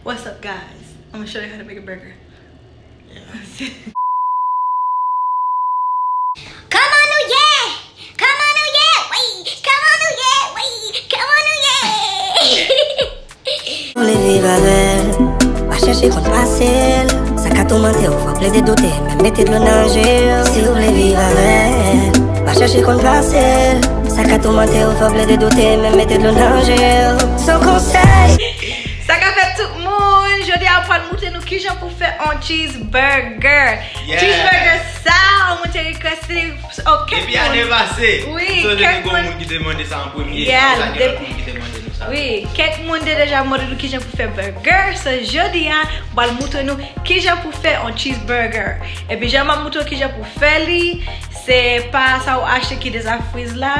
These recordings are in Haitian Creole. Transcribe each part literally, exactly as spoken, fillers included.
What's up, guys? I'm gonna show you how to make a burger. Kòman nou ye? Kòman nou ye? Wi, kòman nou ye? Wi, kòman nou ye? Ou vle viv avè l, pa chèche konn pase l. Sa ka toumante w, fò plede doute, menm mete dlo nan je w. Si w vle viv avè l, pa chèche konn pase l. Sa ka toumante w, fò plede doute, menm mete dlo nan je w. Se yon konsèy. Sa ka fèt tout moun, jodi a pral moutre nou kijan pou fè on cheeseburger. Cheeseburger sa, on moun te requeste, oh, kèk moun. Depi ane pase, wi, kèk moun ki te mande sa an premye. Yeah, depi moun ki te mande nou sa. Wi, kèk moun te deja mande nou kijan pou fè burger. So jodi a, m pral moutre nou kijan pou fè on cheeseburger. Epi jan m ap moutre w kijan pou fè li, se pa sa ou achte ki deja friz la.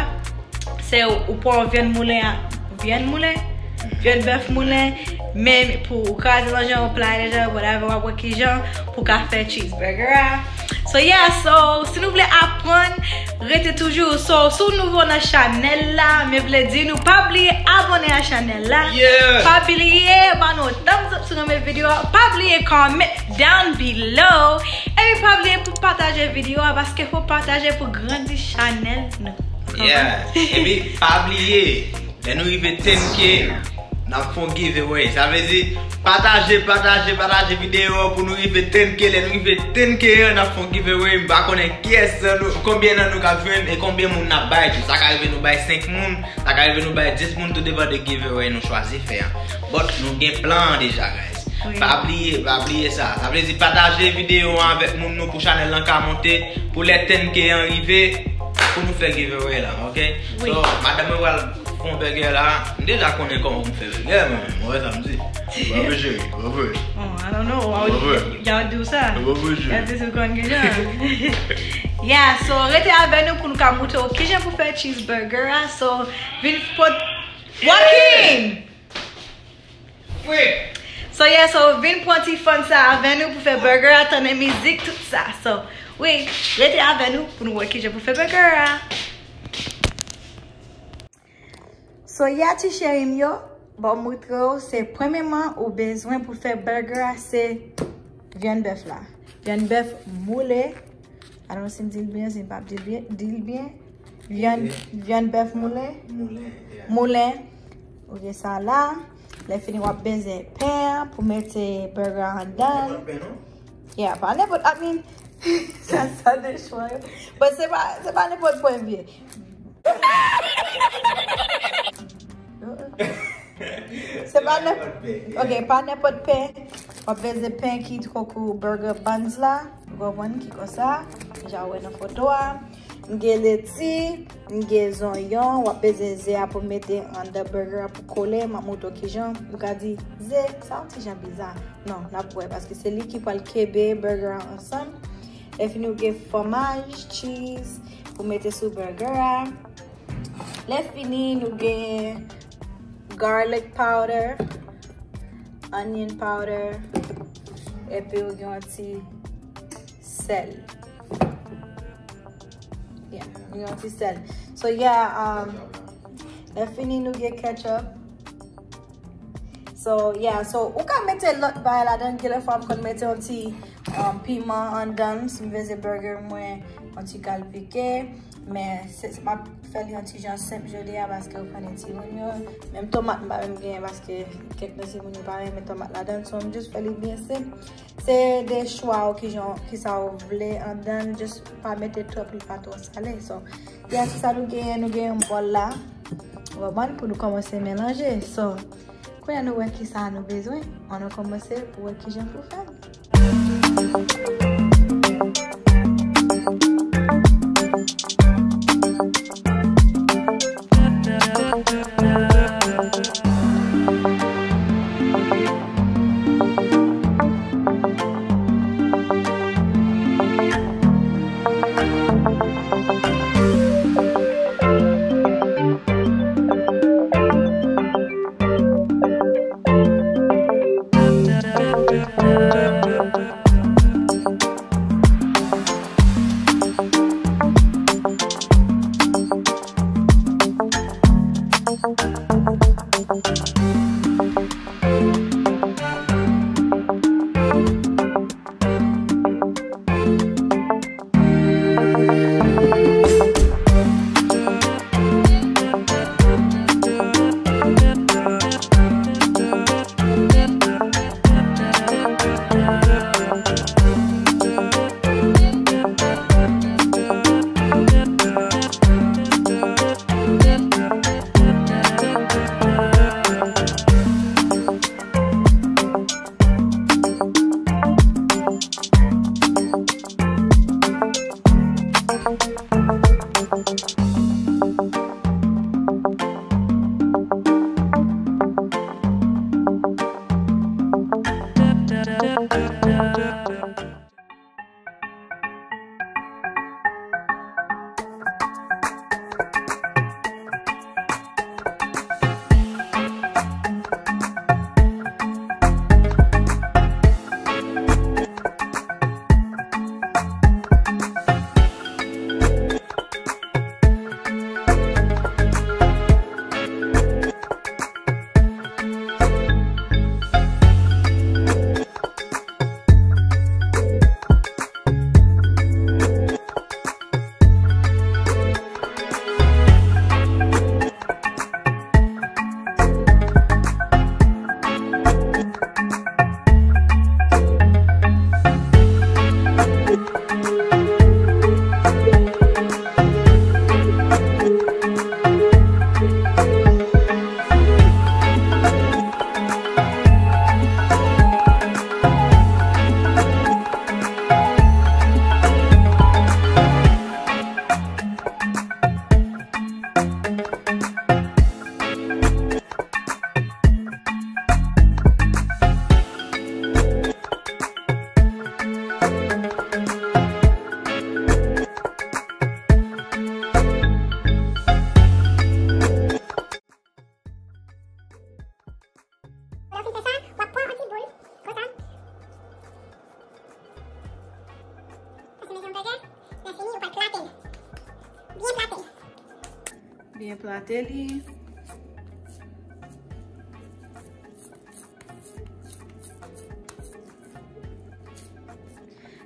Se ou pran vyann moulen a, vyann moulen, vyann bèf moulen, men pou ou kraze nan jan, ou playe nan jan, whatever, w ap wè kijan pou ka fè cheeseburger a. So yeah, so si nou vle aprann, rete toujou. So si w nouvo nan chanèl la, men vle di nou pa bliye abòne a chanèl la. Pa bliye ba nou thumbs up si w renmen videyo a. Pa bliye comment down below. Epi pa bliye pou pataje videyo a paske fò pataje pou grandi chanèl nou. Yeah. Epi pa bliye, lè nou rive ten K, n ap fè yon giveaway. Sa vle di, pataje, pataje, pataje videyo pou nou rive ten K. Lè nou rive ten K an, n ap fè yon giveaway. M pa konnen kiyès nan nou, konbyen nan nou k ap jwenn e konbyen moun n ap bay tou. Sa ka rive nou bay senk moun, sa ka rive nou bay dis moun, tou depann de giveaway nou chwazi fè an. But nou gen plan an deja, guys. Pa bliye, pa bliye sa. Sa vle di pataje videyo an avèk moun nou pou chanèl lan ka monte, pou lè ten K an rive, pou nou fè giveaway la, ok? So, madanm mwen pral fè yon burger la. M deja konnen kòman pou m fè burger mwen menm, ou wè sa m di? Bravo cheri, bravo. Oh, I don't know. Y'all do sa. Bravo cheri. Y'all do sa kon kijan. Yeah, so rete avè nou pou nou ka moutre w kijan pou fè cheeseburger a. So vin pot Joaquin! So yeah, so vin pran ti fun sa avè nou pou fè burger a, tande mizik, tout sa. So wi, rete avè nou pou nou wè kijan pou fè burger a. So yeah, ti cheri m yo, bon, m moutre w, se premyeman ou bezwen pou fè burger a, se vyann bèf la. Vyann bèf moule. I don't know si m di l byen, si m p ap di l byen, di l byen. Vyann, vyann bèf moulen. Moulen, yeah. Moulen. Ou gen sa la. Lè fini w ap beze pen an pou mete burger anndan l. Yeah, pa nenpòt, I mean, sa, sa de chwa yo. But se pa, se pa nenpòt pen vye. Se pa nenpòt pen. Ok, pa nenpòt pen. W ap beze pen ki tankou burger buns la. Ou konprann ki konsa. Jan w wè nan foto a. M gen leti, m gen zonyon, w ap beze ze a pou mete anndan burger a pou kole. M ap moutre w kijan. Ou ka di ze, sa yon ti jan biza. Non, n ap wè, paske se li ki pral kenbe burger a ansanm. Lè fini, ou gen fwomaj, cheese, pou mete sou burger a. Lè fini, nou gen garlic powder, onion powder, epi ou gen yon ti sèl. Yeah, nou gen yon ti sèl. So, yeah, um, lè fini, nou gen ketchup. So, yeah, so, ou ka mete lòt bagay ladan, gen lè fwa m konn mete yon ti, um, piman anndan l, si m veze burger mwen, yon ti kal pike. Men, se, se, m ap fè li yon ti jan senp jodi a, paske ou konnen timoun yo. Menm tomat m pa menm genyen, paske kèk nan timoun yo pa renmen tomat ladan l, so m just fè li byen senp. Se de chwa ou kijan, kisa ou vle anndan l, just pa mete twòp, li pa twò sale. So, yeah, se sa nou genyen, nou gen yon bòl la. Ou konprann, pou nou kòmanse melanje. So, kounye a nou wè kisa nou bezwen, ann nou kòmanse pou wè kijan pou fè l. Byen plate li.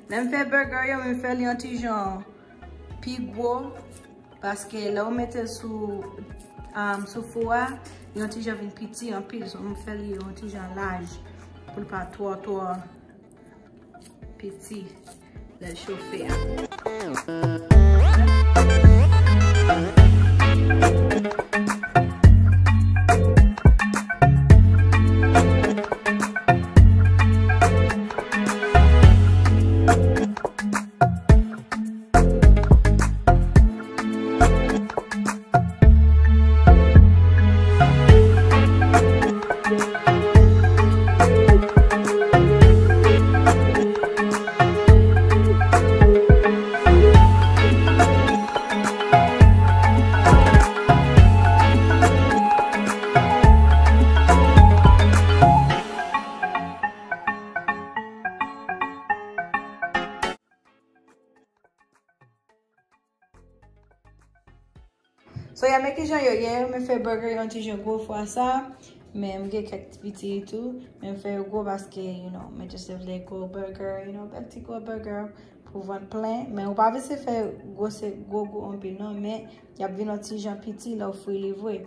Lè m fè burger yo, m fè li yon ti jan pi gwo, paske lè w mete l sou, um, sou fou a, li yon ti jan vin piti anpil, so m fè li yon ti jan laj pou l pa twò, twò piti lè l chofe a. So, yeah, men kijan yo ye, men fè burger yon ti jan gwo fwa sa, men m gen kèk ti piti tou, men m fè yo gwo paske, you know, men just vle gwo burger, you know, bèl ti gwo burger pou vant plen, men ou pa bezwen fè gwo, se gwo, gwo anpil non, men y ap vin yon ti jan piti lè w fri li vre.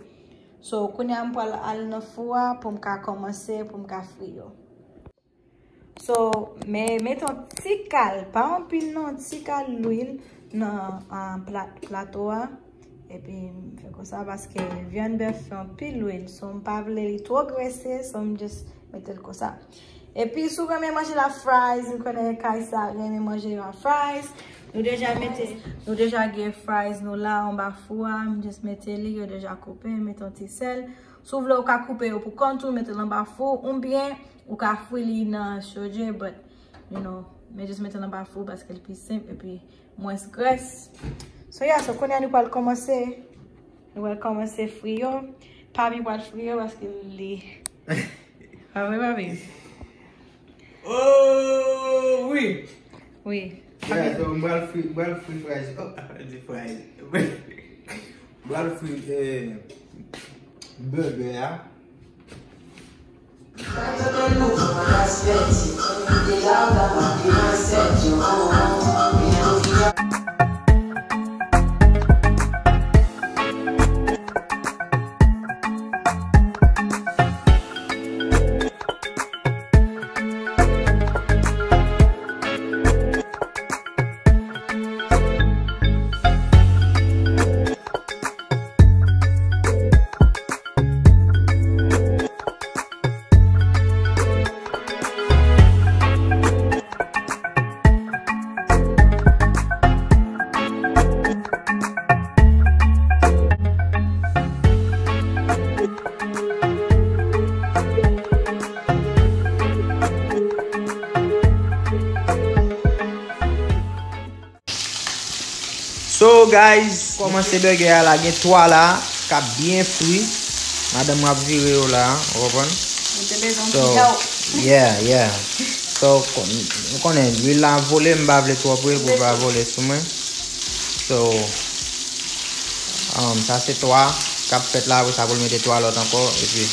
So, kounye a m pral al nan fou a pou m ka kòmanse, pou m ka fri yo. So, men, mete yon ti kal, pa anpil non, ti kal lwil nan, ah, plat, plato a. Epi, m fè konsa paske vyann bèf fè anpil lwil. So, m pa vle li twò grese, so m just mete l konsa. Epi, si w renmen manje la fries, m konnen kay sa renmen manje la fries. Nou deja mete, nou deja gen fries nou la anba fou a, m just mete li, yo deja koupe, mete yon ti sèl. Si w vle, ou ka koupe yo pou kont ou, mete l anba fou, oubyen ou ka fri li nan chodye, but, you know, men just mete l anba fou paske l pi senp epi mwens grès. So, yeah, so kounye a nou pral kòmanse, nou pral kòmanse fri yo. Papi pral fri yo paske li, pa vre, papi? Oh, wi. Wi. Yeah, so m pral fri, m pral fri fries. Oh, m di fries. M pral fri, eh, burger a. So, guys, kòmanse burger a la, gen twa la k ap byen fri. Madanm mwen ap vire yo la, ou konprann? Ou te bezwen So, pita w. Yeah, yeah. So, kon-, nou konnen, lwil la vole, m pa vle twòp lwil pou l pa vole sou mwen. So, um, sa se twa k ap fèt la, apre sa pou l mete twa lòt ankò, epi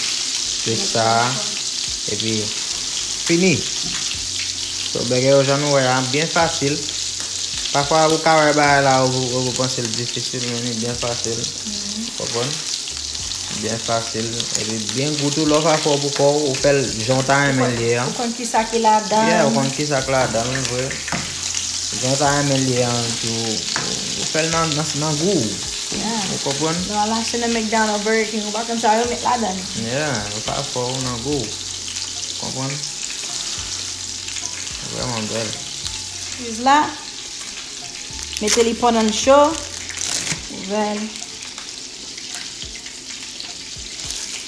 plis sa, epi fini. So, bagay yo jan nou wè a, byen fasil. Pafwa ou ka wè bagay la, ou, ou, ou panse l difisil, men li byen fasil. Konprann? Byen fasil. Epi byen gou tou, lè w pa fè w pou kò w, ou fè l jan w ta renmen l ye a. Ou konn kisa ki ladan. Yeah, ou konn kisa k ladan l, vre. Jan w ta renmen l ye a, tou, ou fè l nan, nan, nan gou w. Yeah. Ou konprann? Lè w al achte nan McDonald's, Burger King, ou pa konn sa yo met ladan. Yeah, yo pa fè w nan gou w. Konprann? Vrèman bèl. Friz la. Mete li pandan l cho. Ouvè l.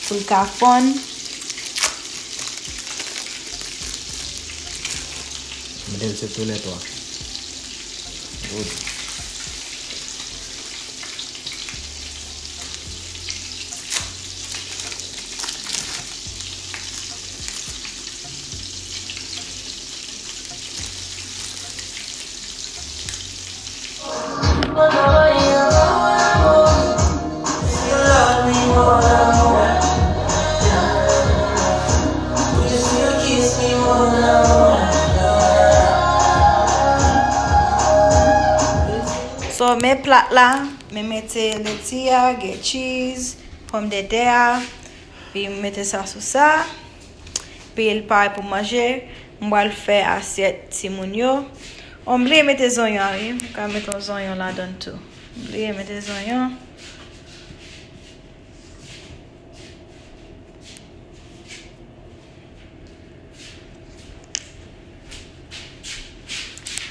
Pou l ka fonn. Mete l sou tou lè twa. Good. Men plat la, men mete leti a, gen cheese, pòmdetè a, pi m mete sa sou sa. Pi l pare pou manje. M pral fè asyèt timoun yo. Oh, m bliye mete zonyon, wi. M ka mete yon zonyon ladan tou. M bliye mete zonyon.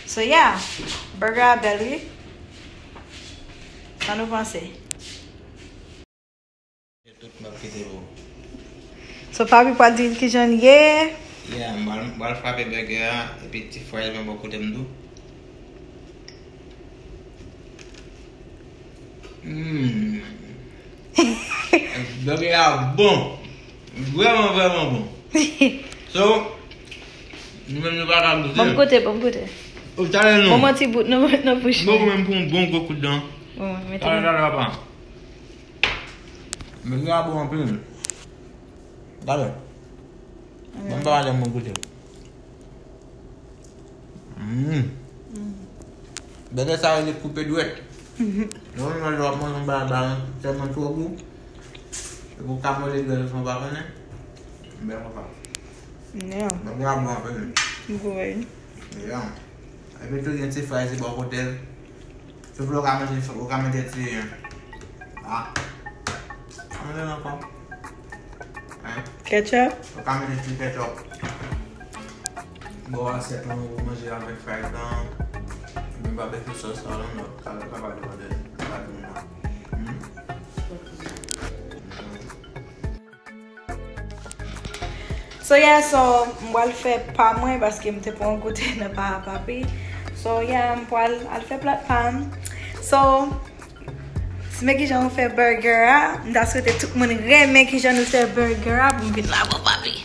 So yeah, burger a bèl, wi. Sa nou panse? Tout m ap kite pou. So papi pral di l kijan l ye. Yeah, m pral, m pral frape burger a, epi ti fries mwen bò kote m tou. Mm. Bagay la bon. Vrèman, vrèman bon. So, nou menm nou pa ka goute. Ban m goute, ban m goute. Ou talè non. Ban m yon ti bout nan, nan bouch mwen. Bon, mwen pou yon bon gwo kout dan. Bon, mete talè, talè, papa. Bagay la bon anpil. Talè. Ban m pa talè mwen goute. Mm. Bagay sa rele koupe dwèt. Non, non, lè w ap manje yon bagay, bagay tèlman twò gou. Epi w ka manje dwèt ou san w pa konnen. Bèl konsa. Yeah. Bagay la bon anpil. Gou, wi. Yeah. Epi tou gen ti fries bò kote l. Souf lè w ka mete, ou ka mete ti, ah. Ann mete ankò. Hein? Ketchup? Ou ka mete ti ketchup. Bò asyèt lan ou manje avèk fries lan. Oubyen pa mete sòs la non, non. Sa, sa pa depande. Sa di m la. Hmm? So yeah, so m pral fè pa mwen paske m te pran goute nan pa papi. So yeah, m pral al fè plat pa m. So, si men kijan nou fè burger a, m ta swete tout moun renmen kijan nou fè burger a pou m vin la bon papi.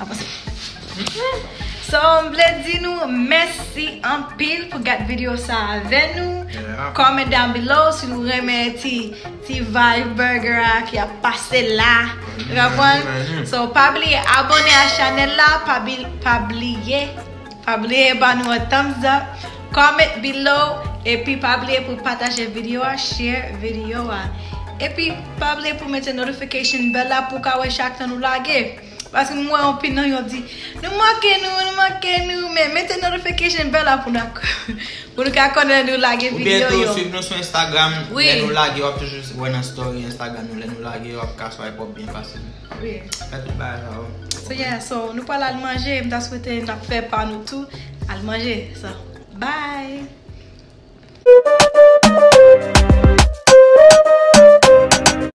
Avanse. So, m vle di nou mèsi anpil pou gad videyo sa avè nou. Yeah. Comment down below si nou renmen ti, ti vibe burger a ki ap pase la. Ou konprann? So, pa bliye abòne a chanèl la, pa bi-, pa bliye, pa bliye ba nou yon thumbs up, comment below, epi pa bliye pou pataje videyo a, share videyo a. Epi pa bliye pou mete notification bell la pou w ka wè chak tan nou lage. Paske m wè anpil nan yo di, "Nou manke nou, nou manke nou," men mete notification bell la pou nou, pou nou ka konnen lè nou lage videyo yo. Oubyen tou, swiv nou sou Instagram, wi, lè nou lage, w ap toujou wè nan story Instagram nou, lè nou lage, w ap ka swipe up byen fasil. Wi. Fè tout bagay sa yo. So, yeah, so, nou pral al manje, m ta swete n ap fè pa nou tou, al manje, so, bye!